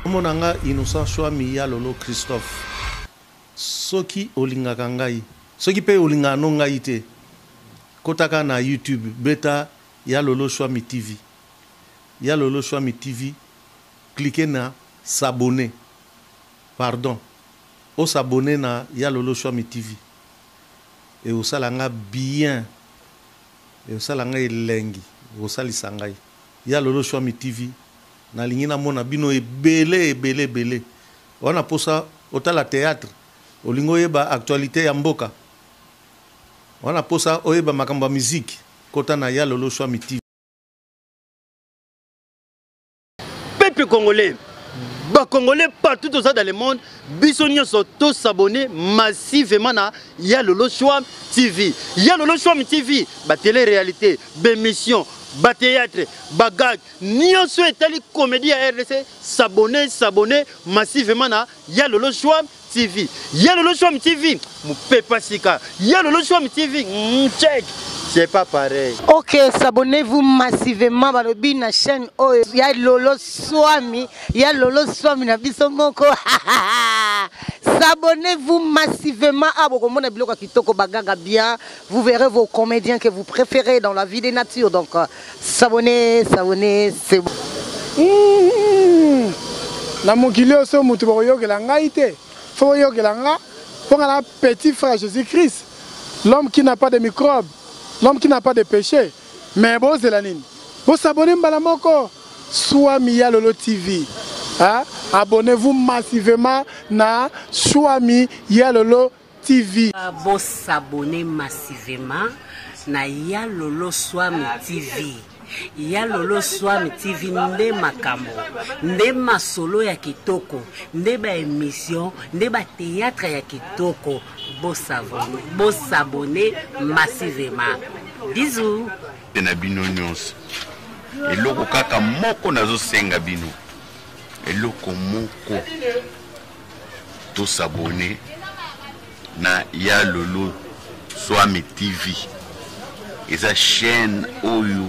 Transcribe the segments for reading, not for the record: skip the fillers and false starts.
Kombo na nga Innocent Shuami ya Lolo Christophe. Soki olingaka ngai, soki pe olingaka no ngai te, kotaka na YouTube beta ya Lolo Shuami TV. Ya Lolo Shuami TV, cliquer na s'abonner. Pardon, o s'abonner na ya Lolo Shuami TV. Ekosala nga bien. Ekosala nga elengi, ekosalisa ngai. Ya Lolo Shuami TV, nalingi namona bino ebele ebele ebele. Wana posa otala theatre, olingi oyeba actualite ya mboka, wana posa oyeba makambo ya musique, kota na Ya Lolo Shuami TV. Peuple congolais, ba congolais partout toza dans le monde, biso nyonso to s'abonner massivement na Ya Lolo Shuami TV. Ya Lolo Shuami TV, ba télé-réalité, ba émission, ba théâtre, ba gag, nyonso etali comédie ya RDC, s'abonner, s'abonner massivement na Ya Lolo Shuami TV. Ya Lolo Shuami TV, mupepa sika. Ya Lolo Shuami TV, check. C'est pas pareil. Ok, s'abonnez-vous massivement balobi na chaîne oyo ya Lolo Swami, ya Lolo Swami na biso moko. S'abonnez-vous massivement à bokomona biloko ya kitoko bagaga bien. Vous verrez vos comédiens que vous préférez dans la vie des natures. Donc s'abonner, s'abonner, c'est bon. Na mokili oyo so moto bakoyokela ngai te, fo boyokela nga mpo nga na petit frère Jésus-Christ, l'homme qui n'a pas de microbe, l'homme qui n'a pas de péché. Mais bozela nini? Bosabone mbala moko Swami ya Lolo TV. Hein? Abonnez-vous massivement na Swami ya Lolo TV. Bo s'abonner massivement na Ya Lolo Swami TV. Ya Lolo Swami TV nde makambo, nde masolo ya kitoko, nde ba emission, nde ba théâtre ya kitoko. Bo s'abonner, bo s'abonner massivement. Bisous. Na bino nyonso eloko kaka moko nazosenga bino eloko moko to s'abonner na ya lolo swami tv eza chaîne oyo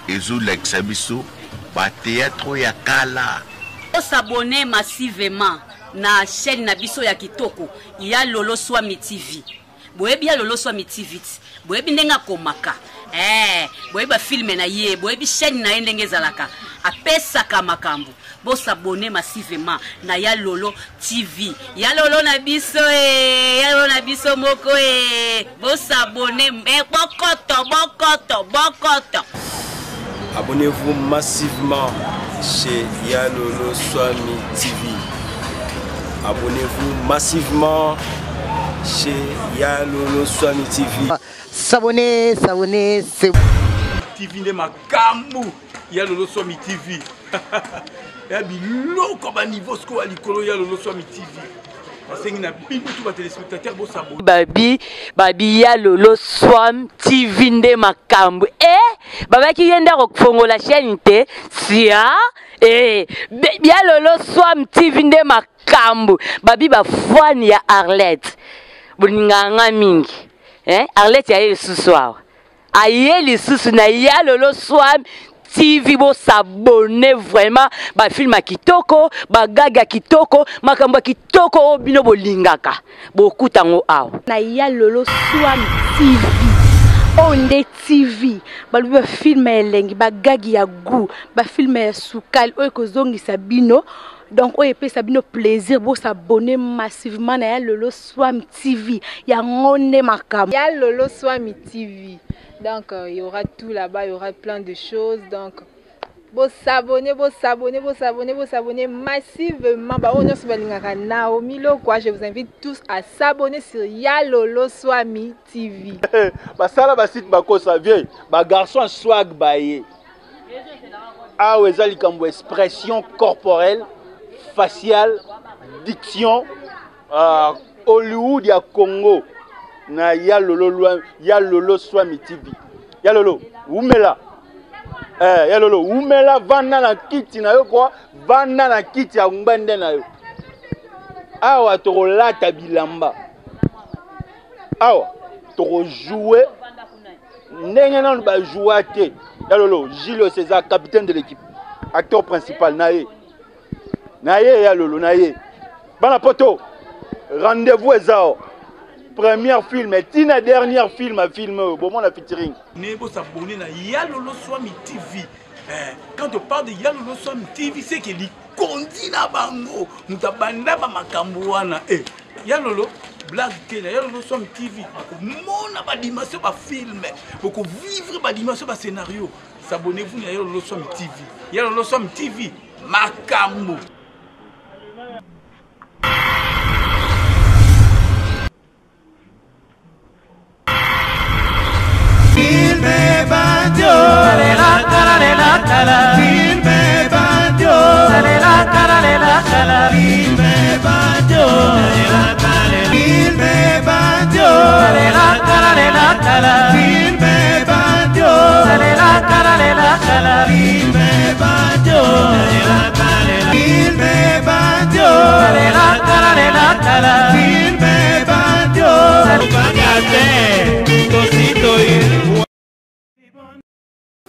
ezolakisa biso ba théâtre ya kala. To s'abonner massivement na chaîne na biso ya kitoko ya lolo swami tv. Boyebi ya lolo swami tv ti boyebi ndenge akomaka eh, boyebi ba filme na ye, boyebi chaîne na ye ndenge ezalaka, apesaka makambo. Bo s'abonner massivement na ya lolo tv, ya lolo na biso eh, ya lolo na biso moko eh. Bo s'abonner eh, bokoto bokoto bokoto. Abonnez-vous massivement chez Ya Lolo Swami TV. Abonnez-vous massivement chez Ya Lolo Swami TV. S'abonner, s'abonner, c'est TV nde makambu Ya Lolo Swami TV. Ya biloko ba niveau sikoyo ya likolo Ya Lolo Swami TV. Nasengi na bino tout ba téléspectateurs bo s'abonner. Babi, babi ya Lolo Swam TV nde makambu. Eh, babaki ye nde akofongola chaîne te. Sia, eh, ya Lolo Swam TV nde makambu. Babi ba fan ya Arlette. Bolingaka nga mingi. Eh, Arlette ya ye lisusu awa. Aye lisusu na ya Lolo Swam TV, bo s'abonner vraiment, ba film ya kitoko, ba gag ya kitoko, makambo ya kitoko oyo bino bolingaka, bokuta yango awa. Na ya Lolo Swam TV. Oyo nde TV, balobi ba film ya elengi, ba gag ya goût, ba film ya sukali oyo ekozongisa bino. Donc oyo epesa bino plaisir, bo s'abonner massivement na ya Lolo Swam TV. Yango nde makambo. Ya Lolo Swami TV. Donc il y aura tout là-bas, il y aura plein de choses. Donc bo s'abonner, bo s'abonner, bo s'abonner, bo s'abonner massivement. Ba oyo nyonso balingaka Naomi Lokwa, je vous invite tous à s'abonner sur Ya Lolo Swami TV. Basala ba site bakosa vieux, ba garçon swag baye. Awa eza likambo expression corporelle, faciale, diction, Hollywood ya Congo na ya Lolo lwa, ya Lolo Swami TV. Ya Lolo, wumela. Ya Lolo, wumela, vanda na kiti na yo kwa, vanda na kiti ya ngbende na yo. Awa tokolata bilamba. Awa tokojouer ndenge nanu ba jouer te. Ya Lolo, Julio César, capitaine de l'équipe, acteur principal na ye. Na ye ya lolo na ye. Bana poto rendez-vous eza o. Première film tina dernière film a film oyo bomona featuring. Ne bo s'abonner na Ya Lolo Swami TV. Eh, quand on parle de Ya Lolo Swami TV, c'est que likondi na bango. Moto abanda ba makambo wana. Eh, Ya Lolo blague te na Ya Lolo Swami TV. Bokomona ba dimension ba film, boko vivre ba dimension ba scénario. S'abonnez-vous na Ya Lolo Swami TV. Ya Lolo Swami TV, makambo.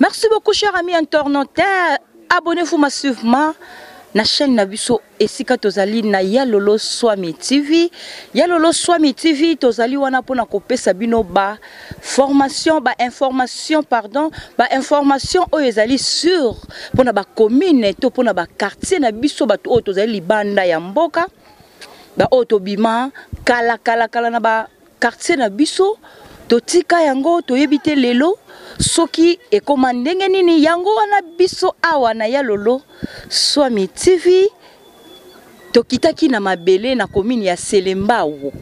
Merci beaucoup, chers amis internautes. Abonnez-vous massivement na chaîne na biso esika tozali na ya lolo swami tv ya lolo swami tv tozali wana mpona kopesa bino ba formation ba information pardon ba information oyo ezali sur mpona ba commune to mpona ba quartier na biso bato oyo tozali libanda ya mboka baoyo tobima kala kala kala na ba quartier na biso totika yango toyebi te lelo soki ekoma ndenge nini yango wana biso awa na ya lolo swami tv tokitaki na mabele na komini ya Selembao.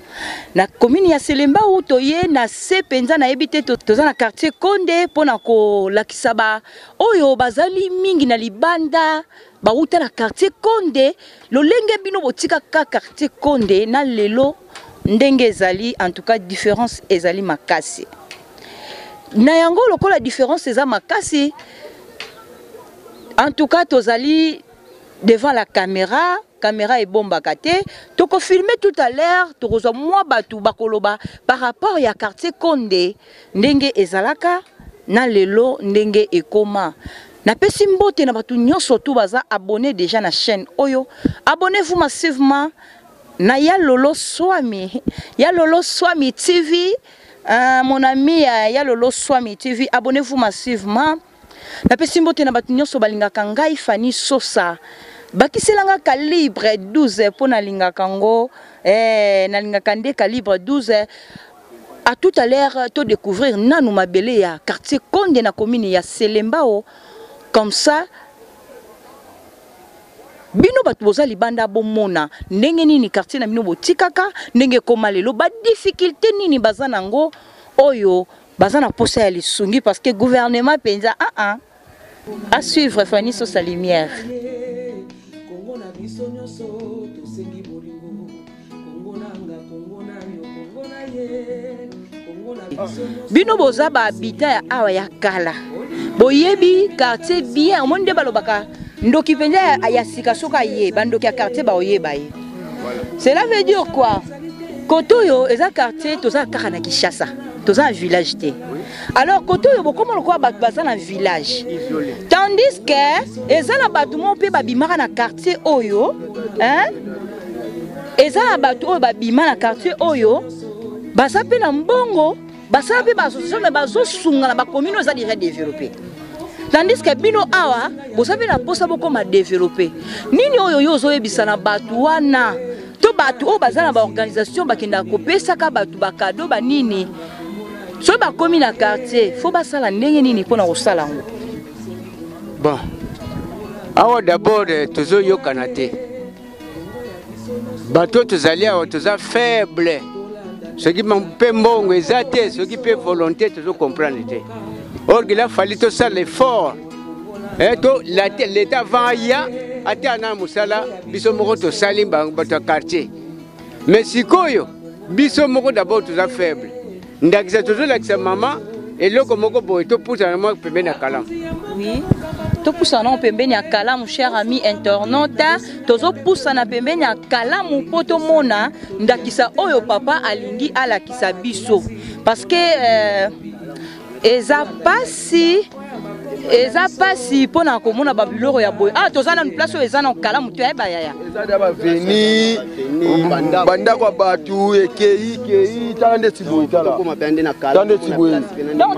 Na komini ya Selembao toye na se mpenza nayebi te toza na quartier Konde mpo na kolakisa ba oyo bazali mingi na libanda bawuta na quartier Konde lolenge bino botika ka quartier Konde na lelo ndenge ezali en tout cas différence ezali makasi. Na yango lokola différence eza makasi en tout cas tozali devant la camera camera ebombaka te tokofilme tout à l'heure tokozwa mwa bato bakoloba par rapport ya quartier konde ndenge ezalaka na lelo ndenge ekoma napesi mbote na bato nyonso tu baza abonné déjà na chaîne oyo abonnez-vous massivement na ya lolo swami ya lolo swami tv euh, mon ami ya, ya lolo swami tv abonnez-vous massivement Napesi mbote na bato nyonso balingaka ngai Fanny Sosa. Bakisela nga calibre 12 mpo nalingaka ngo eh, nalingaka nde calibre 12 à tout à l'heure to découvrir nanu mabele ya quartier Konde na commune ya Selembao comme ça bino bato boza libanda bomona ndenge nini quartier na bino botikaka ndenge ekoma lelo ba difficulté nini baza nango oyo baza na posa ya lisungi parce que gouvernement mpenza ah ah à suivre Fanny Sosa lumière Kongo na biso nyonso tosengi bolingo Kongo na nga Kongo na yo Kongo na ye Kongo na biso nyonso bino boza ba habitat ya awa ya kala boyebi quartier bien omoni nde balobaka ndoki mpenza ya sika soki aye bandoki ya quartier baoyeba ye cela veut dire quoi kote oyo eza quartier toza kaka na kinshasa toza na village te alors kote oyo bokoma lokola bato baza na village tandis que eza na bato moko mpe babimaka na quartier oyo hein? eza na bato oyo babima na quartier oyo baza mpe na mbongo basala mpe baassociation me bazosunga na bacommune oyo eza déjà développé tandis que bino awa boza mpe na mposa bokoma développé nini oyo yo ozoyebisa na bato wana to bato oyo baza na baorganisation bakendaka kopesaka bato bakado banini soki bakomi na quartier fo basala ndenge nini mpo na kosala yango bon awa dabord eh, tozoyokana te bato tozali awa toza faible soki mpe mbongo eza te soki mpe volonté tozo comprendre te or qu'il a fallu tosala effort eh, to leta avant aya ata na mosala biso moko tosali bato ya quartier mais sikoyo biso moko d'abord toza faible ndakisa tozolakisa mama eloko moko boye topusana mwa pembeni ya kalamu oui topusana nango pembeni ya kalamu cher ami internaute tozopusana pembeni ya kalamu mpo tomona ndakisa oyo papa alingi alakisa biso parce que euh, eza pasi Eza pasi mpona komona babiloko ya boye. Ah, toza nanu place oyo eza na kala moto ya bayaya. Eza da baveni bandako ya bato ekei kei, tala ndeti boye, tala tala ndeti boye,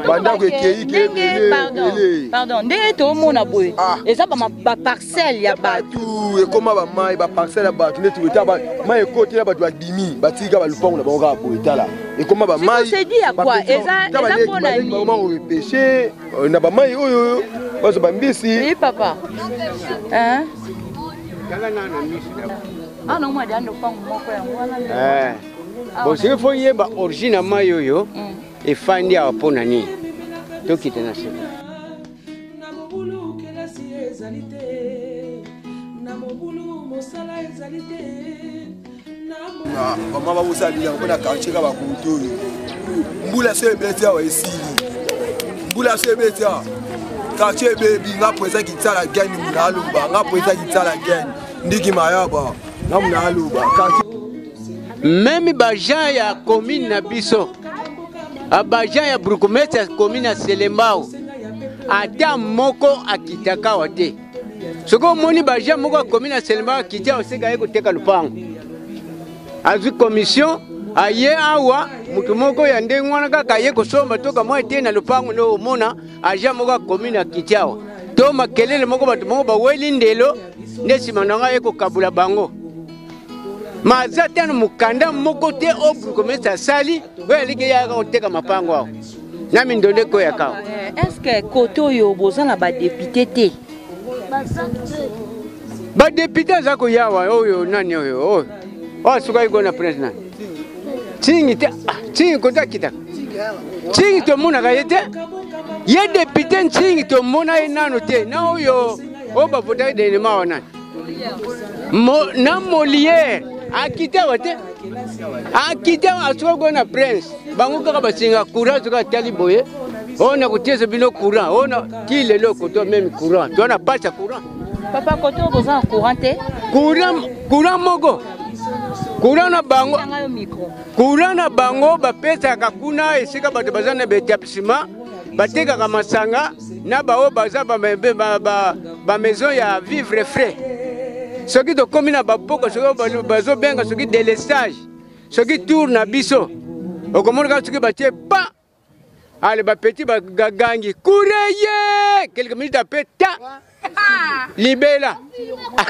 bandako ekei kei ebele. Pardon, ndenge tomona boye ah. eza baparcelle ya bato, ekoma bamai baparcelle ya bato ndeti boye, tala mai ekoti na bato babimi batika balupango na bango kaka boye, tala ekoma bamai repeshe euh, na bamai oyo bazwa bambisi. Oui papa, hein? Ah, eh. Bon, soki fo yeba origine ya mai oyo mm. efandi awa mpo na nini, tokita na seko na mobulu, kelasi ezali te, na mobulu, mosala ezali te. Mama babosala bilanga mpo na quartier ka bakoto oyo, mbula so ebeti awa esili, mbula so ebeti awa quartier ebebi. Nga président Kitsala gene muna aloba, nga président Kitsala gene ndiki mayaba nga muna aloba quartier. Meme baagent ya commune na biso, baagent ya bourgmestre ya commune ya Selembao, ata moko akitaka awa te. Soki omoni baagent moko ya commune ya Selembao akiti awa, oseka ye koteka lopango, azwi commission, aye awa, moto moko ya ndenge wana kaka aye kosomba to kamwa ete na lopango nde omona agent moko ya commune akiti awa, to makelele moko bato moko baweli ndelo nde nsima na ngai aye kokabula bango. Ma aza te na mokanda moko te oyo bourgmestre asali oyo aliki yaka koteka mapango awa na mindondo ekoyaka awa. Est ce que kote oyo boza na badepute te? Badepute aza koyawa oyo nani oyo oyo oyo asukaki kona prince nani Ntingi te, ah, Ntingi kote akitaka Ntingi tomonaka ye te, ye depute Ntingi tomona ye nano te, na oyo oyo bavotaki denema wa nani Mo, na Molière akiti awa te, akiti awa asuka ko na prince, bango kaka basinga courant, soki atali boye oyo na kotiesa bino courant oyo na ti lelo koto meme courant to na pasi ya courant. Papa, koto boza na courant te? Courant, courant moko, courant na bango, courant na bango bapesaka kuna esika bato baza na baetablissement batekaka masanga na baoyo baza bamaison ya vivre frais. Soki tokomi na bapoko, soki bazobenga soki delestage, soki tour na biso, okomona kaka soki batie pa ale bapeti bagangi kureye, quelques minutes après ta libela.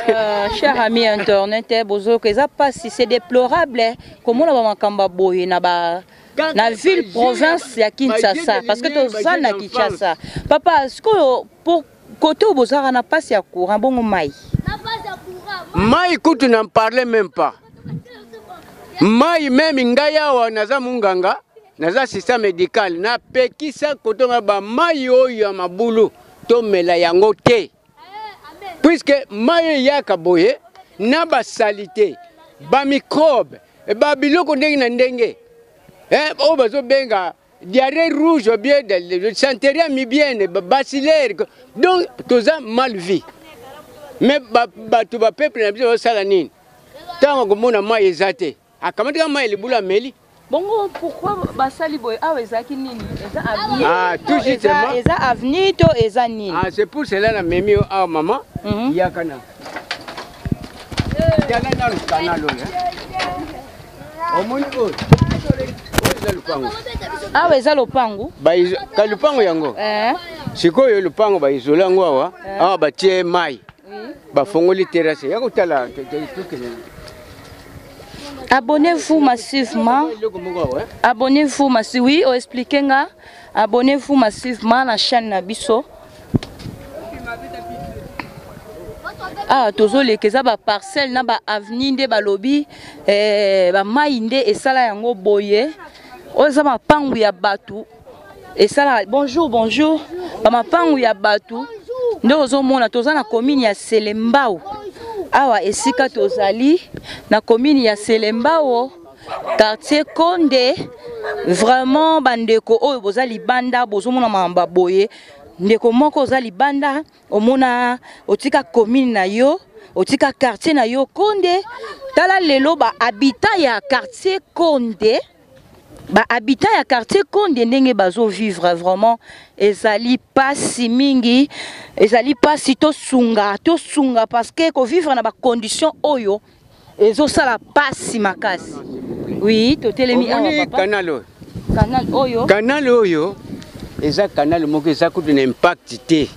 Euh, cher ami internet, eh, bozoyoka eza mpasi, c'est déplorable, eh, komona bamakambo ya boye na ba na ville province ya Kinshasa, parce que toza na Kinshasa. Papa, sikoyo pour kote oyo bozalaka na mpasi ya courant, bongo mai? Mai kutu n'en parle même pas. Mai meme ngai awa naza munganga, naza assistant médical, napekisa kotonga bamai oyo ya mabulu, tomela yango te, puisque mai oyo eyaka boye na basalite, bamicrobe, babiloko ndenge na ndenge, eh, oyo bazobenga diarrhée rouge ou bien dysenterie amibienne bacillaire, donc toza mal vie. Mais bato bapeuple na biso bazosala nini ntango akomona mai eza te? Akamati kaka mai libulu, ameli. Bongo pourquoi basali boye awa? Ezalaki nini? Eza avenue? Ah, tout justement. Eza avenue to eza nini? Ah, c'est pour cela na memi yo awa mama. Yaka na tala nanu canal oyo, omoni oyo, oyo eza lupango. Awa eza lopango? Ka lupango yango. Eh. Sikoyo lupango baizole yango awa. Awa batie mai, bafongoli terrasse ya kotala. Abonnez-vous massivement. Abonnez-vous massivement. Oui, oh, expliquez nga. Abonnez-vous massivement na chaîne na biso. Ah, tozoleka eza ba parcelle na ba avenue nde balobi eh, ba mai nde esala yango boye. Oyo eza mapangu ya bato esala. Bonjour, bonjour. Ba mapangu ya bato nde ozomona. Toza na commune ya Selembao. Awa esika tozali na commune ya Selembao, quartier Konde. Vraiment bandeko oyo boza libanda bozomona makambo ya boye, ndeko moko oza libanda omona otika commune na yo, otika quartier na yo Konde, tala lelo ba habitant ya quartier Konde. Ba habitants ya quartier Konde ndenge bazo vivre vraiment ezali pasi mingi, ezali pasi tosunga, tosunga parce que ko vivre na ba conditions oyo ezosala pasi makasi. Oui, totelemi awa papa. Canal oyo. Canal oyo. Canal oyo eza canal moko eza kutu na impact te.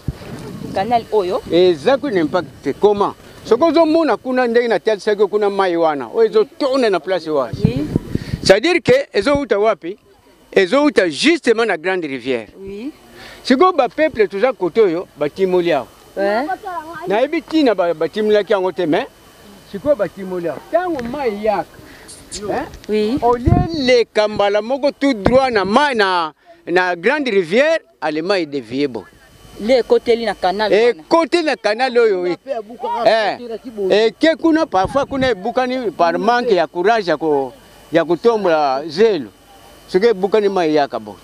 Canal oyo. Eza kutu na impact te. Comment? Soki ozomona kuna ndenge natalisaki yo kuna mai wana oyo ezotonda na place wana. C'est-à-dire que ezowuta wapi? Ezowuta justement na grande rivière. Oui. Sikoyo ba peuple toza kote oyo batimoli awa. Nayebi ntina batimolaki yango te mais sikoyo batimoli awa. Ntango mai eyaka oui. Au lieu eleka mbala moko tout droit na mai na, na grande rivière ale mai edevie boye. Nde ekoteli na canal wana. Ekoteli na canal oyo eke kuna parfois kuna ebukani par manque ya courage ya ko ya kotombola zelo soki ebukani mai eyaka boye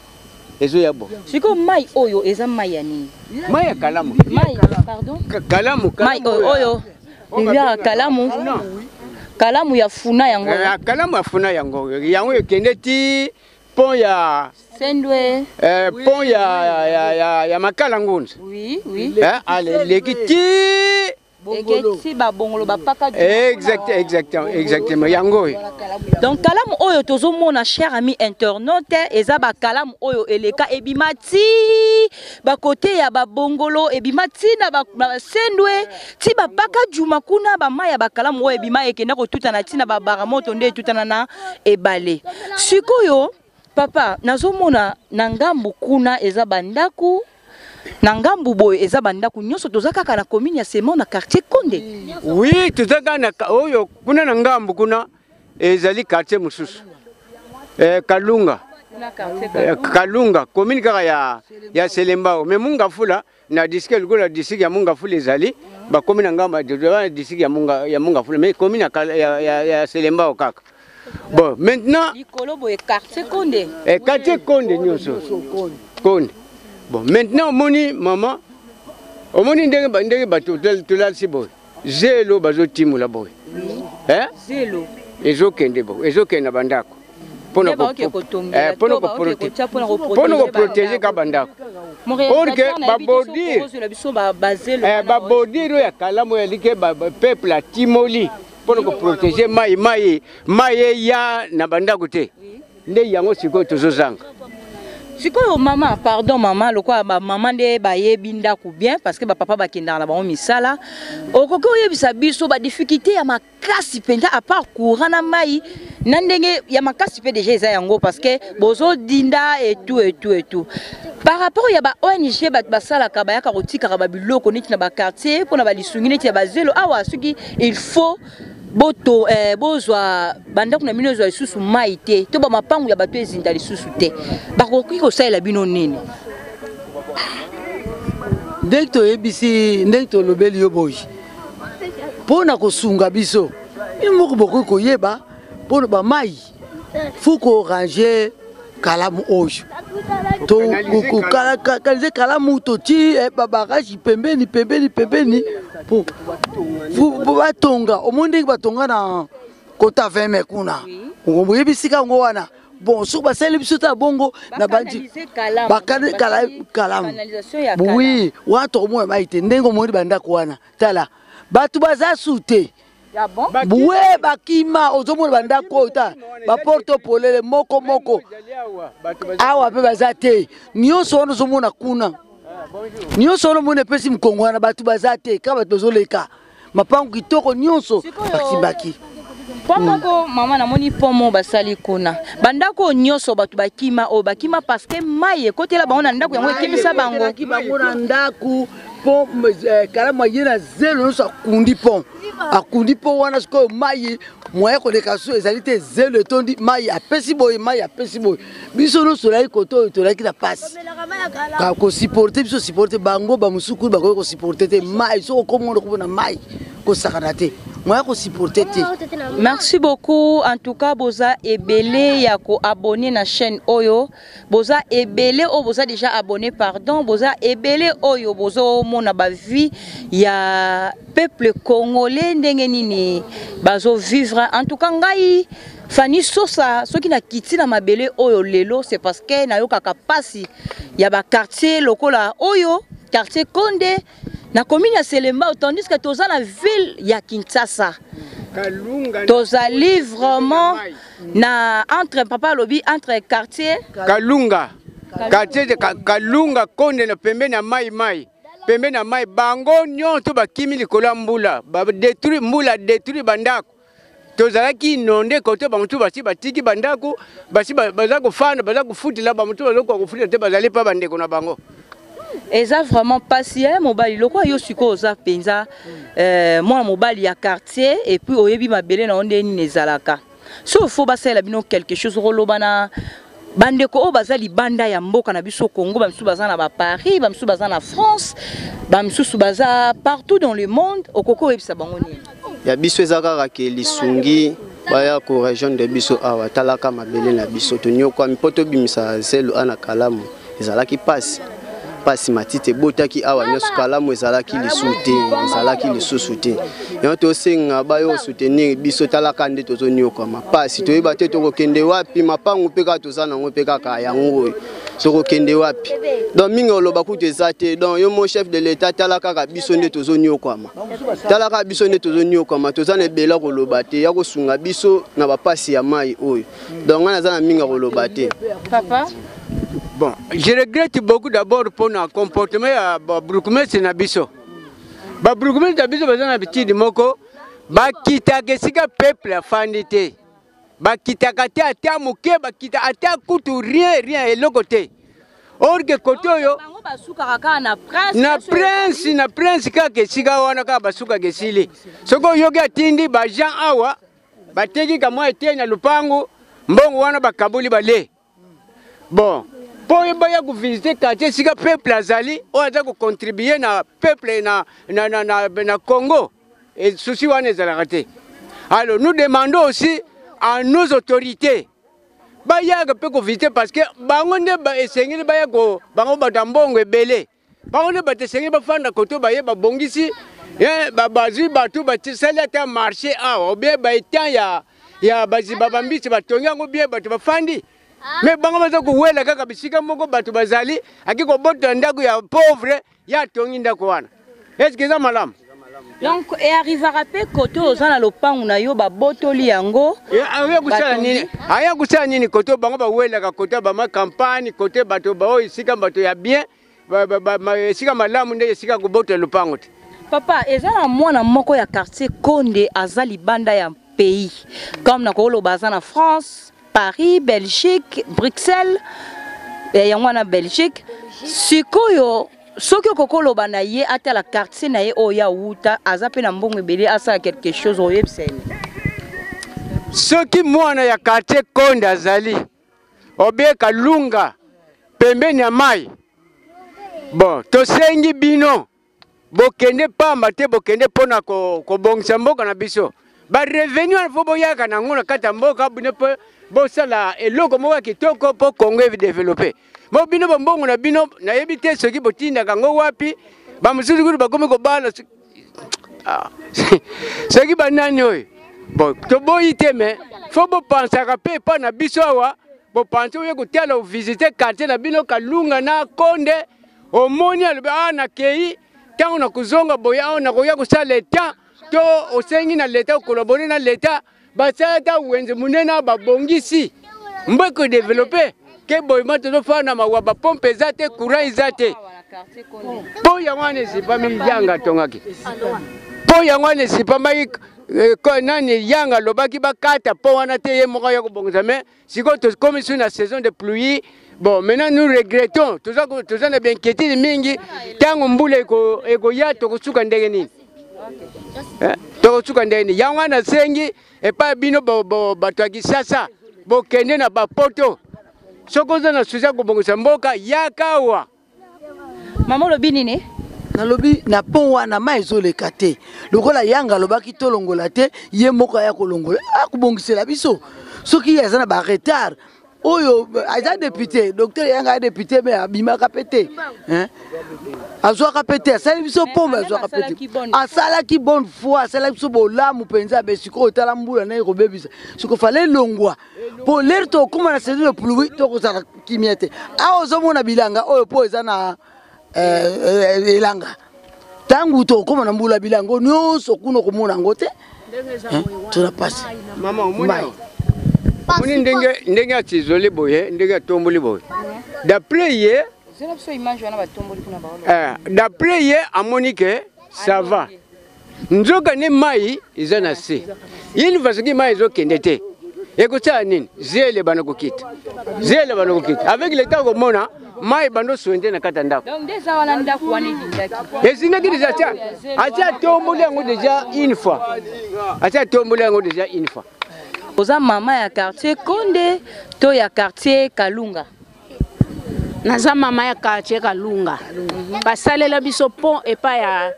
ezoya boye. Sikoyo mai oyo eza mai ya nini? Mai ya kalamu. Mai, pardon? Kalamu, Mai oyo, oyo rivière ya kalamu. Kalamu ya funa yango. Eh, kalamu ya funa yango. Yango ekende ti pont ya Sendwe. Eh, pont ya ya ya, ya Makala Ngunza. Oui, oui. Eh, ale leki ti eketi babongolo bapaka exact exactement exactement yango oyo. Donc kalamu oyo tozomona cher ami internaute eza bakalamu oyo eleka ebima ti bakote ya babongolo ebima ti na basendwe ti bapaka juma kuna bamai ya bakalamu oyo ebima ekenda kotutana ti na babaramoto nde etutana na ebale. Sikoyo papa nazomona na ngambu kuna eza bandaku na ngambu boye eza bandako nyonso toza kaka na commune ya Semon na quartier Konde. Oui, toza kaka na oyo kuna na ngambu kuna ezali quartier mosusu. Eh, Kalunga. Eh, Kalunga, commune kaka ya ya Selembao. Mais Mungafula na district lokola district ya Mungafula ezali bakomi na ngambu ya district ya Munga ya Mungafula mais commune ya ya, ya, ya Selembao kaka. Bon, maintenant likolo boye quartier Konde. Eh, quartier Konde nyonso. Konde. Bon, maintenant omoni maman, omoni ndenge ba ndenge bato tolalisi boye. Zelo bazotimola boye. Eh? Zelo. Ezokende boye, ezokende na bandako. Pona ko eh, pona ko protéger pona ko protéger ka bandako. Or que ba bordure eh, ba bordure ya kalamu ya like ba peuple atimoli pona ko protéger mai mai mai eya na bandako te. Nde yango sikoyo tozozanga. Sikoyo mama, pardon mama, lokola ba mama nde bayebi ndako bien parce que ba papa bakendaka na bango misala, okoki oyebisa biso ba difficulté ya makasi mpenza à part courant na mai na ndenge ya makasi mpe déjà eza yango parce que bozodinda et tout et tout et tout. Par rapport ya ba ONG bato basalaka bayaka kotikaka ba biloko neti na ba quartier mpona ba lisungi neti ya bazelo awa soki il faut boto eh, bozwa bandako na bino ezwa lisusu mai te to bamapangu ya bato ezinda lisusu te, bakoki kosalela bino nini? Ndenge toyebisi, ndenge tolobeli yo boye mpo na kosunga biso, bino moko bokoki koyeba mpo na bamai faut korange kalamu oyo tokanalize kalamu toti babarage pembeni pembeni pembeni po batonga. Omoni ndenge batonga na kota 20 mai kuna, oyebi sika yango wana. Bon, soki basali biso ta bongo na bandi bakane kalamu, oui, wana tokomona mai te. Ndenge omoni bandako wana, tala bato baza su te we bakima. Ozomona bandako oyo ta baporte polele moko moko awa mpe baza te. Nyonso wana ozomona kuna, nyonso wana omona epesi mokongo wana, bato baza te, kaka bato bazoleka mapango kitoko nyonso bakibaki. Po moko mama namoni po mo basali kuna bandako nyonso bato bakima oyo bakima parce que mai ekotela bango na ndako, yango ekimisa bango bango na ndako. Po kalamu aye na zelo nyonso akundi pont, akundi mpo wana sikoyo mai moyen koleka so ezali te, zelo etondi, mai apesi boye, mai apesi boye. Biso nyonso tolaki kote oyo, tolaki na pasi kosupporte biso supporte bango bamosuku bakoki kosupporte te mai. Soki okomona komona mai kosakana te, Moya kosupporte te. Merci beaucoup. En tout cas, boza ebele ya ko abonner na chaîne oyo. Boza ebele oyo boza déjà abonné, pardon. Boza ebele oyo bozo mona ba vie ya peuple congolais ndenge nini bazo vivre. En tout cas, ngai Fanny Sosa, soki na kiti na mabele oyo lelo, c'est parce que nayokaka pasi ya ba quartier lokola oyo, quartier Konde na commune ya Selembao, tandis que toza na ville ya Kinshasa. Tozali vraiment na entre papa alobi entre quartier Kalunga, quartier de Kalunga Konde na pembeni ya mai mai pembeni ya mai, bango nyonso bakimi likolo ya mbula, ba détruit mbula, détruit bandako. Tozalaki inonde kote, bamosusu basi batiki bandako, basi baza kofanda, baza kofutela, bamosusu bazokoka kofutela te, bazali mpa bandeko na bango. Eza vraiment pasi eh, mobali lokola yo sikoyo oza mpenza eh, mwana mobali ya quartier et puis oyebi mabele na yo nde nini ezalaka. So fo basalela bino quelque chose, okoloba na bandeko oyo baza libanda ya mboka na biso Congo, bamisusu baza na ba Paris, bamisusu baza na France, bamisusu baza partout dans le monde, okoki oyebisa bango nini? Ya biso eza kaka ke lisungi baya ko rejoindre biso awa. Talaka mabele na biso, tonyokwami mpo tobimisa zelo ana kalamu, ezalaki pasi pasi, matiti ebotaki awa nyonso, kalamu ezalaki lisusu te, ezalaki lisusu te. Yango tosenga bayo soutenir biso. Talaka nde tozonyokwama pasi, toyeba te tokokende wapi. Mapangu mpe kaka toza nango mpe kaka yango oyo, tokokende wapi? Donc mingi oloba kutu eza te. Donc yo mo chef de l'état, tala kaka biso nde tozonyokwama, tala kaka biso nde tozonyokwama, toza na ebele koloba te, ya kosunga biso na bapasi ya mai oyo. Donc ngai naza na mingi ya koloba te. Papa. Bon, je regrette beaucoup d'abord pour le comportement ya bourgmestre na biso. Ba bourgmestre na biso baza na habitude moko, bakitaka esika peuple afandi te. Bakitaka te ata moke, bakita ata kutu rien, rien, eloko te. Or que côté oyo bango basukaka kaka na prince, na prince, na prince kaka esika wana kaka basukaka esili. Soki oyoki atindi ba gens awa, bateki kamwa eteni na lupangu, mbongo wana bakaboli bale. Bon, mpo baya kovisite quartier esika peuple azali, oyo aza kocontribue na peuple na Congo, e souci wana ezalaka te. Alors nous demandons aussi à nos autorités bayaka mpe kovisite, parce que bango nde esengeli baya, bango bato ya mbongo ebele, bango nde bato esengeli bafanda koto, baye babongisi, bazwi bato basali ata marché awa, obie baetan ya baziba bambisi, batongi yango bien, bato bafandi. Me bango baza kowela kaka bisika moko bato bazali, ake kobotola ndako ya pauvre, ye atongi ndako wana. Eske eza malamu? Donc earrivaka mpe kote oza na lopangu na yo, babotoli yango. Aya kosala nini? Aya kosala nini kote bango bawelaka, kote bama campagne, kote bato baoyo esika bato ya bien, esika malamu nde esika kobotola lopango te. Papa, eza na mwana moko ya quartier Konde, aza libanda ya pays, comme nakoloba aza na France, Paris, Belgique, Bruxelles, yango wana Belgique. Sikoyo soki okoki koloba na ye atala quartier na ye oyo awuta, aza mpe na mbongo ebele, asala quelque chose, oyebisa ye? Soki mwana ya quartier Konde azali obie Kalunga pembeni ya mai, bon, tosengi bino bokende pamba te, bokende mpona kobongisa mboka na biso. Barevenu wana fo boyaka nango na kati ya mboka bino mpe bosala eloko moko ya kitoko mpo Congo edevelope. Bo bino bombongo na bino nayebi te soki botindaka yango wapi. Bamosusu kutu bakomi kobala soki banani oyo. Bon, toboyi te, me fo bopansaka mpe epai na biso awa. Bopanse oye kotala, ovisite quartier na bino Kalunga na Konde, omoni, alobi a nakei, ntango nakozonga boye awa nakoya kosala etat to osengi na leta, okolabore na leta, basala ata wenze monene awa, babongisi mboka edevelope ke boye. Ma tozofana mawa, bapompe eza te, courant eza te. Mpo yango wana esipami, yanga atongaki mpo yango wana esipamaki. Nani yanga alobaki bakata mpo wana te, ye moko aya kobongisa. Me sikoyo tokomi su na saison de pluie. Bon, maintenant nous regrettons, toza na bainquiétude mingi. Ntango mbula ekoya, tokosuka ndenge nini? Tokosuka ndenge nini? Yango wana nasengi epai bino bato ya Kisasa, bokende na bapoto. Soki oza na susi ya kobongisa mboka, yaka awa. Mama, olobi nini? Nalobi na pont wana mai ezoleka te, lokola Yanga alobaki tolongola te, ye moko aya kolongola, akobongisela biso. Soki ye aza na ba retard oyo aza député, docteur Yanga ya député, mais abimaka pe te, hein? Azwaka pe te, asali biso pombe, azwaka pe te. Asalaki bonne foi, asalaki biso bolamu mpenza. Be sikoyo tala mbula naye kobebisa, siko fale elongwa mpo lere tokóma na saison de pluie tokozala kimia te. Awa ozomona bilanga oyo mpo eza na elanga, ntango tokóma na mbula bilango nyonso kuna okomona yango te, tona pasi. Mama, omoni omoni ndenge ndenge atizoli boye, ndenge atomboli boye, d'après ye, d'après ye amoni ke ça va, nzoka nde mai eza na se. Une fois soki mai ezokende te, ekosala nini? Zele bana kokita, zele bana kokita avec le temps, komona mai bando oswente na kati ya ndako. Ezindaki deja, tia atia atomboli yango deja une fois, atia atomboli yango deja une fois. Oza mama ya quartier Konde to ya quartier Kalunga? Naza mama ya quartier Kalunga. Basalela biso pont epai ya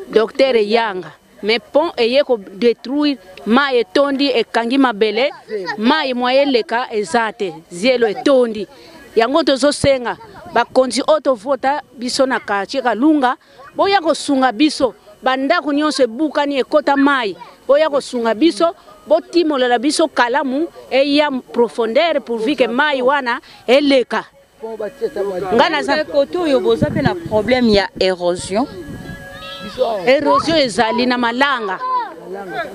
docteur Yanga, mais pont eye kodétruire, mai etondi, ekangi mabele, mai mwa eleka eza te, zielo etondi. Yango tozosenga bakonzi oyo tovota biso na quartier Kalunga, boya kosunga biso. Bandako nyonso ebukani, ekota mai. Boya kosunga biso, botimolela biso kalamu eya profondeur pourvu ke mai wana eleka. Nga naza kote oyo, boza mpe na problème ya érosion? Érosion ezali na malanga,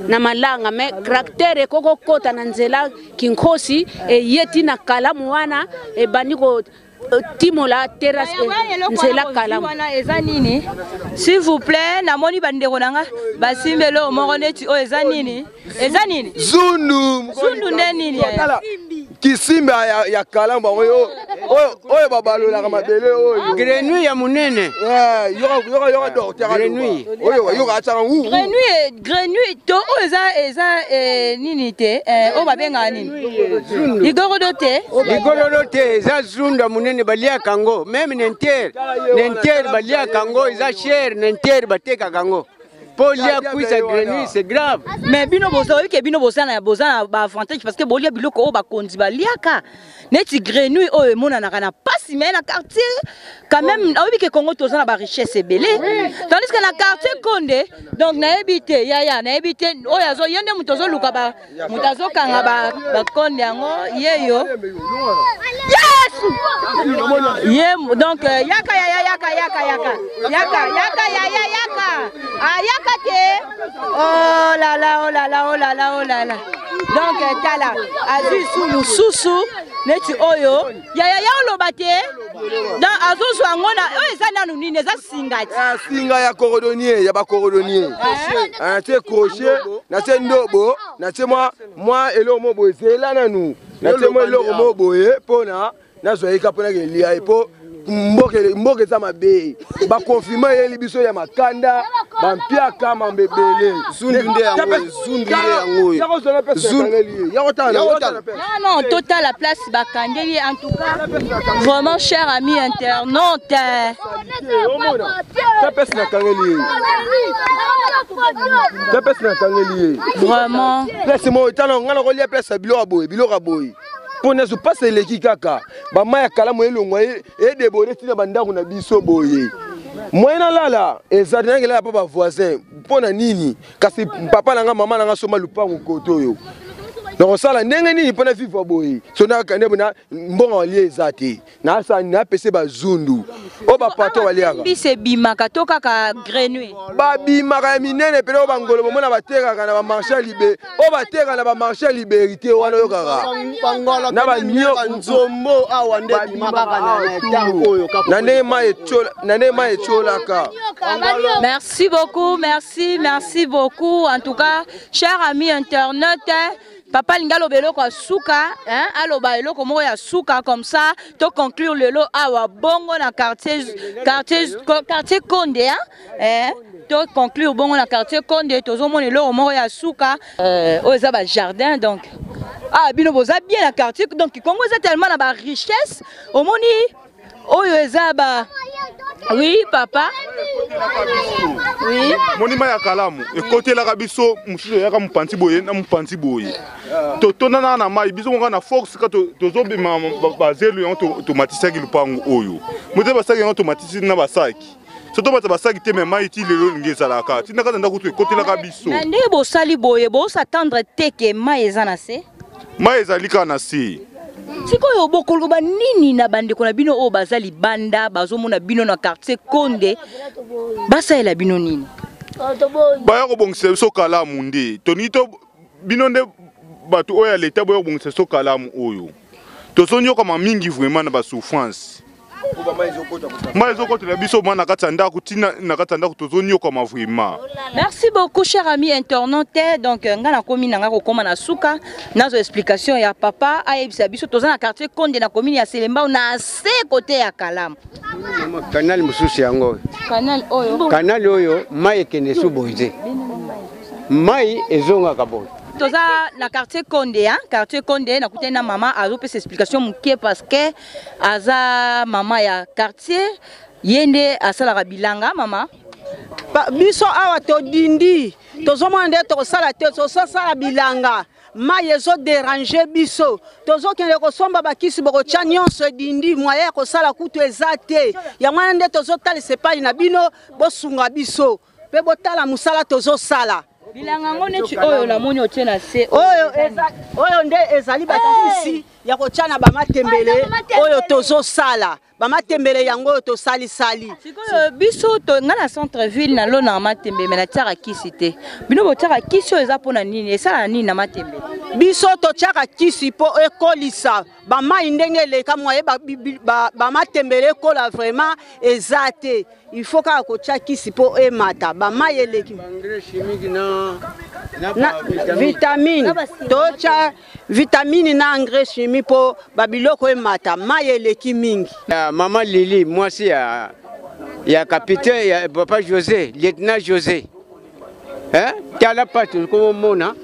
na malanga, mais tracteur ekoki kokota na nzela Kinkosi, eye ti na kalamu wana, ebandi ko timola terrasse, nzela kalamu. Wana eza nini, s'il vous plaît? Namoni bandeko na nga basimbi eloko moko neti oyo, eza nini? Eza nini? Zundu. Zundu nde nini? Kisimba ya kalamu bango oyo oyo babalolaka mabele oyo. Grenouille ya monene. Yoka yoka docteur. Grenouille. Oyo yoka atiaka. Grenouille, grenouille to oyo eza nini te, oyo babengaka nini, ligorodo te? Ligorodo te, eza zundu ya monene, baliaka yango même ninter ninter, baliaka yango, eza cher, ninter batekaka yango. Mpo lia kwisa grenouille, c'est grave. Mais bino boza, oyebi ke bino boza na baavantage parce que bolia biloko oyo bakonzi baliaka, neti grenouille oyo emonanaka na pasi. Mais na quartier quand même, oyebi ke Congo toza na barichesse ebele, tandis que na quartier Konde, donc nayebi te yaya, nayebi te oyo azo ye nde moto azoluka, moto azokanga bakonde yango yeyo yesu ye. Donc yaka yaya, yaka yaka yaka yaka yaka yaya, yaka ayaka te. Oh là là, oh là là, oh là là, oh là là. Donc tala, azwi su mosusu neti oyo yaya ya oloba te. Donc azozwa yango na oyo eza nanu nini? Eza singa ti? Singa ya cordonnier, ya bacordonnier. Natie crochet, natie ndobo, natie mwa eloko mo boye. Zela nanu, natie mwa eloko mo boye mpona nazwa ye ka mpona kelia ye, mpo mboka eza mabe. Baconfinement eyeli biso ya makanda, bampiaka mambo ebele. Zundu nde yango, zundu nde yango oyo. Non non, totala place bakangeli ye. En tout cas vraiment, cher ami internaute. Tapesi nakangeli ye, tapesi nakangeli ye. Vraiment. Place moko, tala nga nakolia place ya biloko ya boye, biloko ya boye, mpo nyonso mpasi eleki kaka bamai ya kalamu elongwa edéborde ntina bandako na biso boye. Moyen nalala eza te, nangelala mpo bavoisin mpo na nini? Kasi papa na nga, mama na nga somba lupango kote oyo, nakosala ndenge nini mpo na vivre boye? So nakende na mbongo alie eza te, nasala napese bazundu oyo bapato baliaka. Mbisi ebimaka to kaka grenouille? Babimaka ya minene pene oyo bangolo bomona batekaka na bamarché ya libe, oyo batekaka na bamarché ya liberté wana, oyokaka na banzombo awa nde ebimaka na ntango oyo. Na ndenge mai etiolaka. Merci beaucoup, merci, merci beaucoup. En tout cas, cher ami internaute, papa alingi aloba eloko ya suka, hein? Aloba eloko moko ya suka, comme ça to conclure lelo awa bongo na quartier Konde, hein? Eh, to conclure bongo na quartier Konde, tozomona eloko moko ya suka, oyo eza bajardin. Donc ah, bino boza bien na quartier. Donc Congo eza tellement na barichesse. Omoni oyo eza ba Oui, papa. Oui. Monima ya kalamu ekotelaka biso mosusu eyaka mopanzi boye na mopanzi boye totondanaka na mai biso moka na force ka tozobima bazelu yango tomatisaki lupango oyo mote basaki yango tomatisi na basaki so tobata basaki te me mai ti lelo elingi ezalaka ti na kati ya ndako to ekotelaka biso Na ndenge bosali boye bosatendre te ke mai eza na se. Mai ezali kaka na se. Sikoyo bokoloba nini na bandeko na bino oyo baza libanda bazomona bino na quartier Konde basalela bino nini? Baya kobongisela biso kalamu nde tolingi to bino nde bato oyo ya leta boya kobongisa biso kalamu oyo tozonyokama mingi vraiment na basouffrance mai ezokotela biso ma na kati ya ndako ntina na kati ya ndako tozonyokama vraiment. Merci beaucoup cher ami internaute. Donc nga nakomi na nga kokoma na suka nazo explication ya papa ayebisa biso toza na quartier Konde na commune ya Selembao na se côté ya Kalamu. Kanal mosusu yango oyo. Canal oyo. Kanal oyo mai ekende su boye te. Mai ezongaka boye. Toza na quartier Konde hein, quartier Konde nakutani na mama azopesa explication moke parce que aza mama ya quartier ye nde asalaka bilanga mama. Ba, biso awa todindi tozomona nde tokosala te tozosala bilanga mai ezoderange biso tozokende kosomba bakisi bokotya nyonso edindi mwaye ya kosala kutu eza te yango wana nde tozotalisa epai na bino bosunga biso mpe botala mosala tozosala bilanga yango neti oyo namoni otie na se oyo oyo nde ezali bakisi ya kotya na bamatembele oyo tozosala bamatembele yango oyo tosalisali sikoyo biso ngai na centre ville nalonaka matembe me natiaka kisi te bino botiaka kisi oyo eza mpo na nini esalaka nini na matembe biso totiaka kisi mpo ekolisa bamai ndenge eleka mwaye bamatembele ekola vraiment eza te il faut kaka kotya kisi mpo emata bamai eleki na vitamine totya vitamine na engrais chimie mpo babiloko emata mai eleki mingi. Mama Lili mwasi ya, ya capitaine ya papa José lieutenant José eh? Tala pasi okomomona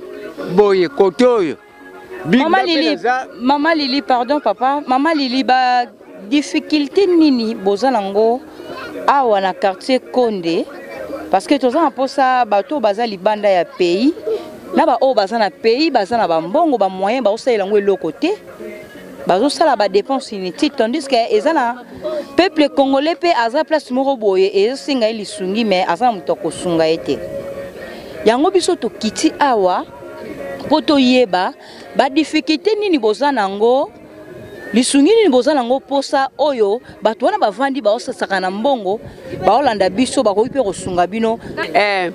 boye kote oyo Mama Lili, Mama Lili, pardon papa, Mama Lili ba difficulté nini boza nango awa na quartier Konde parce que toza na posa bato baza libanda ya pays na ba oyo baza na pays baza na bambongo ba moyen baosalela yango eloko te bazosala ba dépense inutile tandis que eza na peuple congolais mpe aza place moko boye ezosenga ye lisungi mais aza na moto akosunga ye te yango biso tokiti awa mpo toyeba ba difficulté nini boza nango lisungi nini boza nango mposa oyo bato wana bavandi baosasaka na mbongo baolanda biso bakoki mpe kosunga bino eh,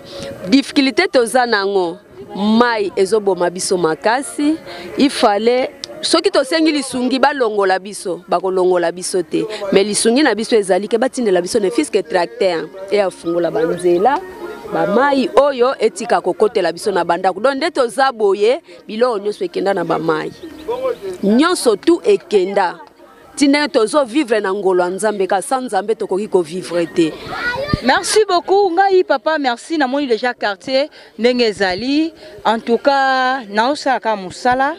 difficulté toza nango mai ezoboma biso makasi ifale soki tosengi lisungi balongola biso bakolongola biso te me lisungi na biso ezali ke batindela biso ne fiske tracteur e afungola banzela bamai oyo etika kokotela biso na bandako don nde toza boye biloko nyonso ekenda na bamai nyonso tu ekenda ti ndenge tozovivre na ngolo ya nzambe ka sa nzambe tokoki kovivre te merci beaucoup ngai papa merci namoni déjà quartier ndenge ezali en tout cas naosala kaka mosala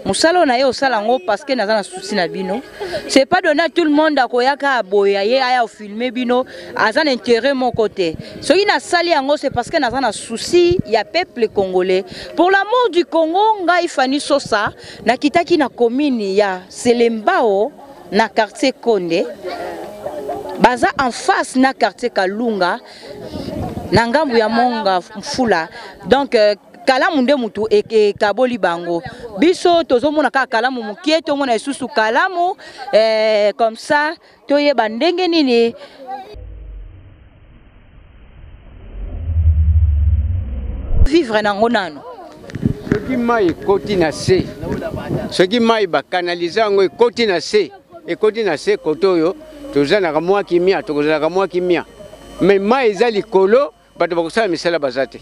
mosala oyo naye osala yango parce que naza na souci na bino c'est pas donné à tout le monde akoyaka aboya ye aya ofilme bino aza na intérêt moko te soki nasali yango c'est parce que naza na souci ya peuple congolais pour l'amour du congo ngai fani sosa nakitaki na commune ya selembao na quartier konde baza en face na quartier kalunga na ngambo ya monga mfula donc euh, kalamu nde mutu ekaboli bango biso tozomona kaka kalamu mokie tomona lisusu kalamu eh, comme ça toyeba ndenge nini vivre nango nano soki mai ekoti na se soki mai bakanalize yango ekoti na se ekoti na se kote oyo tozalaka mwa kimia tokozalaka mwa kimia me mai eza likolo bato bakosala misala baza te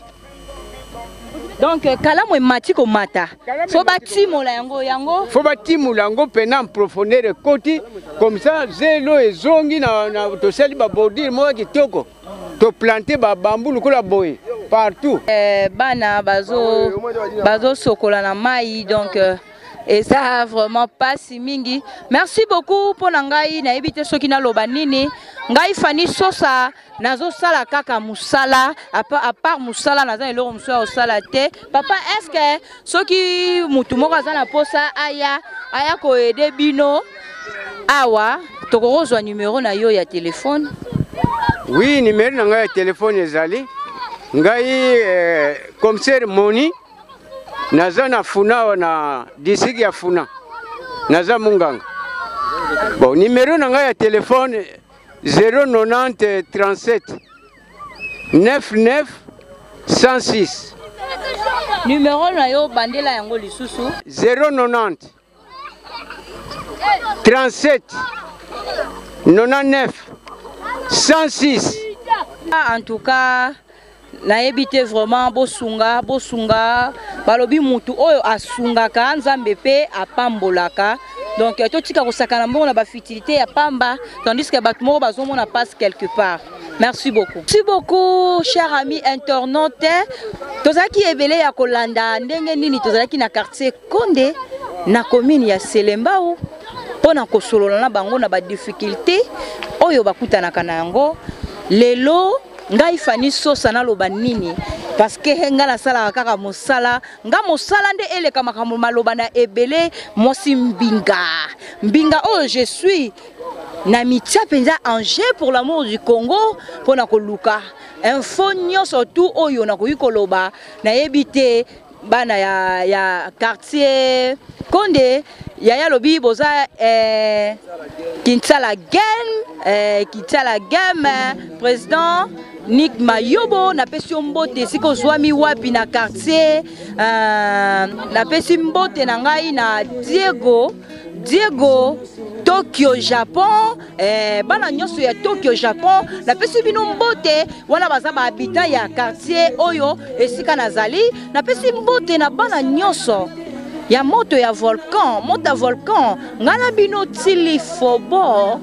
donc euh, kalamu emati komata fo batimola yango yango fo batimola yango mpena en profondeur ekoti comme ça zelo ezongi na, na tosali babordure moko ya kitoko toplante babambu lokola boye partout eh, bana bazosokola bazo na mai donc euh, Eza vraiment pasi mingi. Merci beaucoup mpo na ngai nayebi te soki naloba nini. Ngai Fanny Sosa nazosala kaka mosala à part mosala naza na eloko mosusu ya kosala te. Papa est-ce que soki mutu moko aza na posa aya aya koede bino awa tokokozwa numero na yo ya telefone? Oui, numero na ngai ya telefone ezali ngai eh, commissaire Moni naza na Funa awa na district ya Funa, naza munganga. Bon, numero na ngai ya telefone 090 37 99 106. Numero na yo bandela yango lisusu. 090 37 99 106. En tout cas nayebi te vraiment bosunga bosunga balobi mutu oyo asungaka nzambe mpe apambolaka donc totika kosakana mbongo na bafutilité ya pamba tandis que bato moko bazomona passe quelque part. Merci beaucoup. Merci beaucoup, cher ami internaute. Tozalaki ebele ya kolanda ndenge nini tozalaki na quartier Konde na commune ya Selembao mpo na kosolola na bango na ba difficulté oyo bakutanaka na yango. Lelo ngai Fanny Sosa naloba nini parce que ngai nasalaka kaka mosala, nga mosala nde eleka makambo maloba na ebele. Mwasi mbinga mbinga oyo je suis na mitia mpenza en jeu pour l'amour du Congo mpo na koluka info nyonso tu oyo nakoki koloba. Nayebi te bana ya, ya quartier Konde yaya alobi boza eh, Kinsala Game eh, Kinsala Game président Nick Mayobo napesi yo mbote esika ozwami wapi na quartier euh, napesi mbote na ngai na Diego Diego Tokyo Japon eh, bana nyonso ya Tokyo Japon napesi bino mbote wana baza ba habitant ya quartier oyo esika nazali. Napesi mbote na bana nyonso ya moto ya volcan, moto ya volcan ngai na bino tili fobo,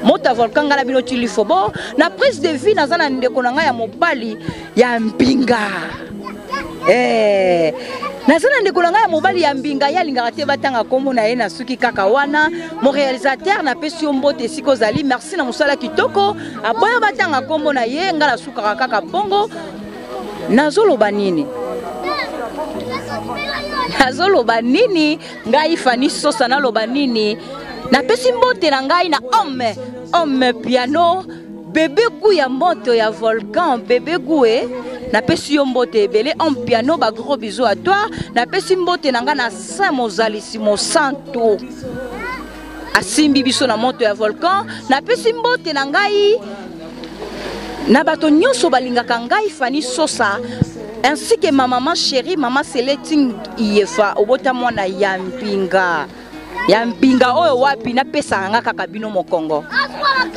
moto ya volcan ngai na bino tili fobo. Na prise de vie naza na ndeko na ngai ya mobali ya mbinga eh, naza na ndeko na ngai ya mobali ya mbinga, ye alingaka te batanga nkombo na ye, nasuki kaka wana. Mon réalisateur napesi yo mbote esika ozali, merci na mosala kitoko. Aboya batanga nkombo na ye, ngai nasukaka kaka bongo. Nazoloba nini? Nazoloba nini? Ngai Fanny Sosa naloba nini? Napesi mbote na ngai na homme, homme piano, bebe gu ya moto ya volcan, bebe gu e. Napesi yo mbote ebele, homme piano, ba gros bisous à toi. Napesi mbote na ngai na Saint Mozalisi Mosantu. Asimbi biso na moto ya volcan. Napesi mbote na ngai na bato nyonso balingaka ngai Fanny Sosa ainsi que ma maman chérie, maman Seleting Iyefa, obota mwana ya mpinga. Ya mpinga oyo wapi napesaka nga kaka bino mokongo.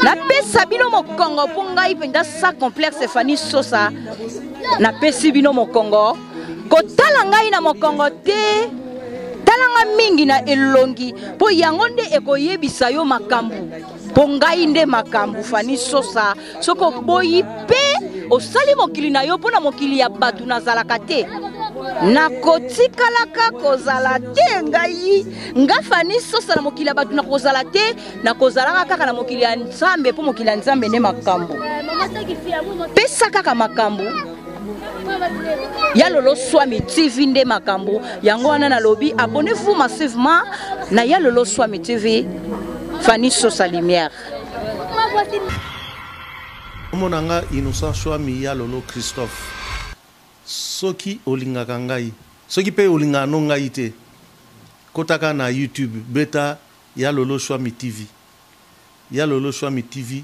Napesa bino mokongo mpo ngai mpenza sa complexe Fanny Sosa. Napesi bino mokongo. Kotala ngai na mokongo te, tala nga mingi na elongi mpo yango nde ekoyebisa yo makambo. Mpo ngai nde makambo Fanny Sosa. Soki oboyi mpe osali mokili na yo, mpo na mokili ya bato nazalaka te, nakotikalaka kozala te. Ngai nga Fanny Sosa na mokili ya bato nakozala te, nakozalaka kaka na mokili ya Nzambe, mpo mokili ya Nzambe nde makambo. Pesa kaka makambo ya Lolo Swami TV nde makambo yango wana nalobi abonnez-vous massivement na ya Lolo Swami TV. Fanny Sosa Lumière. Kombo na nga Innocent Swami ya Lolo Christophe. Soki olingaka ngai, soki pe olingaka no ngai te, kotaka na YouTube beta ya Lolo Swami TV. Ya Lolo Swami TV,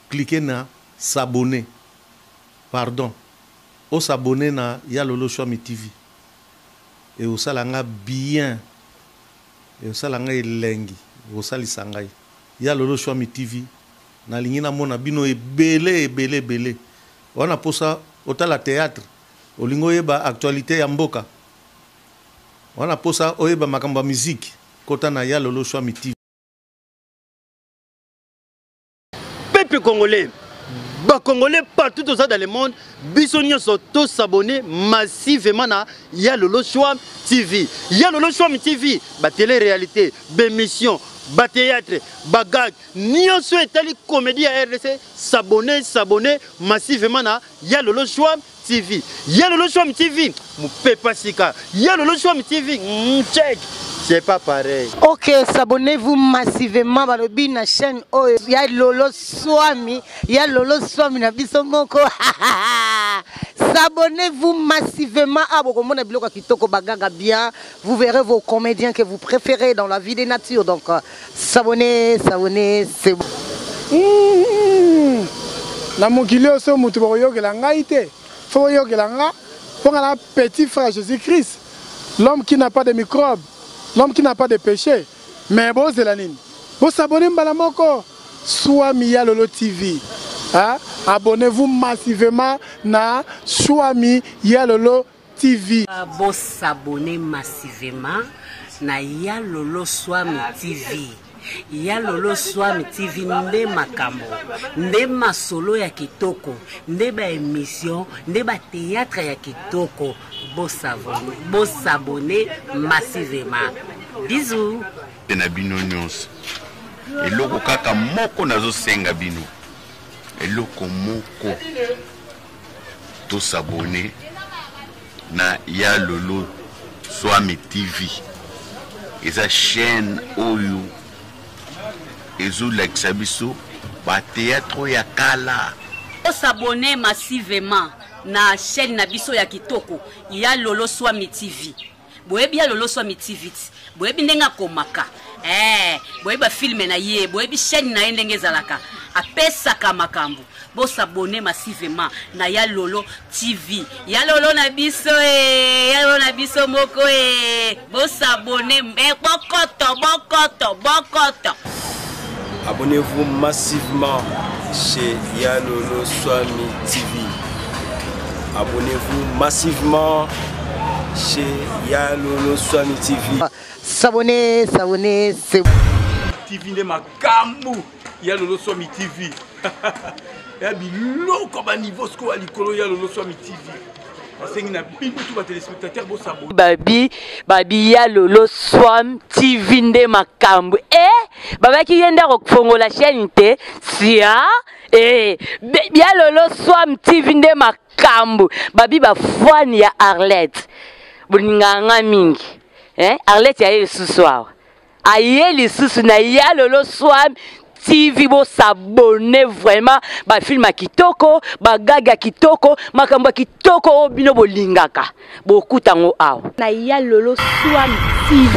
cliquez na s'abonner. Pardon, o s'abonner na ya Lolo Swami TV. Et osala nga bien. Et osala nga elengi, osalisa ngai. Ya Lolo Swami TV, nalingi namona bino ebele ebele ebele. Wana posa otala théâtre, olingi oyeba actualité ya mboka. Wana posa oyeba makambo ya musique, kota na ya Lolo Swami TV. Peuple congolais, Bacongolais partout toza dans le monde, biso nyonso tosabonne massivement na Ya Lolo Shwam TV. Ya Lolo Shwam TV, ba télé-réalité, ba émission, ba théâtre, ba gag, nyonso etali comédie ya RDC, s'abonner, s'abonner massivement na Ya Lolo Shwam TV. Ya Lolo Shwam TV, mupepa sika. Ya Lolo Shwam TV, check. C'est pas pareil. Ok, s'abonnez-vous massivement balobi na chaîne oyo ya Lolo Swami, ya Lolo Swami na biso moko. S'abonnez-vous massivement à bokomona biloko ya kitoko bagaga bien. Vous verrez vos comédiens que vous préférez dans la vie des natures. Donc s'abonnez, s'abonnez, c'est bon. Na mokili oyo so moto bakoyokela ngai te, fo boyokela nga mpo nga na petit frère Jésus Christ, l'homme qui n'a pas de microbe, l'homme qui n'a pas de péché. Mais bozela nini? Bosabone mbala moko Swami ya Lolo TV, hein? Abonnez-vous massivement na Swami ya Lolo TV. Bosabone massivement na Ya Lolo Swami TV. Ya Lolo Swami TV nde makambo, nde masolo ya kitoko, nde ba émission, nde ba théâtre ya kitoko. Bosabone, bosabone massivement. Bisous. Na bino nyonso, eloko kaka moko nazosenga bino, eloko moko, tosabone na Ya Lolo Swami TV. Eza chaîne oyo ezolakisa biso bateatre ya kala. Osabone massivement na chaîne na biso ya kitoko Ya Lolo Swami TV. Boyebi Ya Lolo Swami TV ti, boyebi ndenge akomaka, boyebi bafilme na ye, boyebi chaîne na ye ndenge ezalaka, apesaka makambo. Bosabone massivement na Ya Lolo TV, Ya Lolo na biso e, Ya Lolo na biso moko e. Bosabone, bokoto bokoto bokoto. Abonnez-vous massivement chez Ya Lolo Swami TV. Abonnez-vous massivement chez Ya Lolo Swami TV. S'abonner, s'abonner, c'est TV nde makambo. Ya Lolo Swami TV. Ya biloko ba niveau sikoyo ya likolo Ya Lolo Swami TV. Nasengi na bino tu ba téléspectateurs bosabonner. Babi, babi Ya Lolo Swam TV nde makambo. Babaki ye nde akofongola chaîne te. Sia, Ya Lolo Swam TV nde makambo. Babi ba fan ya Arlette. Bolingaka nga mingi. Arlette ya ye lisusu awa. Aye lisusu na Ya Lolo Swam TV. Bosabone vraiment, ba film ya kitoko, ba gag ya kitoko, makambo ya kitoko oyo bino bolingaka, bokuta yango awa. Na Ya Lolo Swam TV.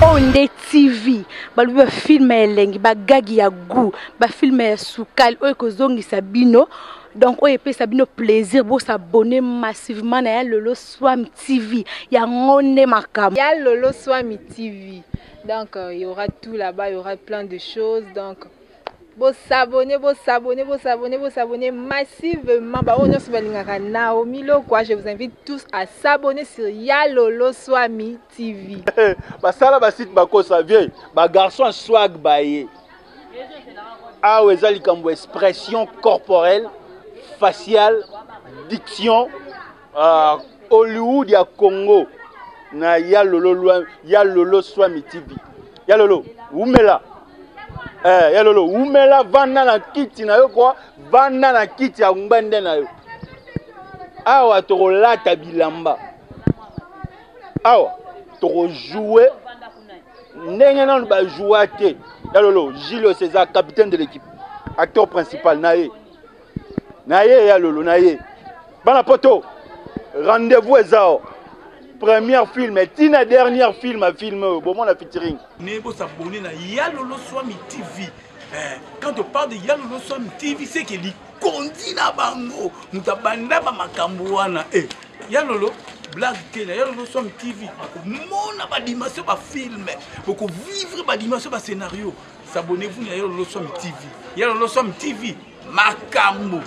Oyo nde TV, balobi ba film ya elengi, ba gag ya goût, ba film ya sukali oyo ekozongisa bino. Donc oyo epesa bino plaisir, bosabone massivement na Ya Lolo Swam TV. Yango nde makambo. Ya Lolo Swami TV. Donc il y aura tout là-bas, il y aura plein de choses. Donc bosabonner, bosabonner, bosabonner, bosabonner massivement. Ba oyo nyonso balingaka Naomi Lokwa, je vous invite tous à s'abonner sur Ya Lolo Swami TV. Basala ba site bakosa vieux, ba garçon swag baye. Awa eza likambo expression corporelle, faciale, diction, Hollywood ya Congo na Ya Lolo, Ya Lolo Swami TV. Ya Lolo, umela. Ya Lolo, umela, vanda na kiti na yo kwa, vanda na kiti ya ngbende na yo. Awa tokolata bilamba. Awa tokojouer ndenge nanu ba jouer te. Ya Lolo, Gilles César, capitaine de l'équipe, acteur principal na ye. Na ye Ya Lolo, na ye. Bana poto, rendez-vous ezao. Première film, tina dernière film, film, bon, mon featuring. Ne bo s'abonner na Ya Lolo Swami TV. Quand on parle de Ya Lolo Swami TV, c'est que likondi na bango. Muta banda ba makambo wana. Ya Lolo, blague te na Ya Lolo Swami TV. Mona ba dimension ba film, boko vivre ba dimension ba scénario. S'abonnez-vous na Ya Lolo Swami TV. Ya Lolo Swami TV, makambo.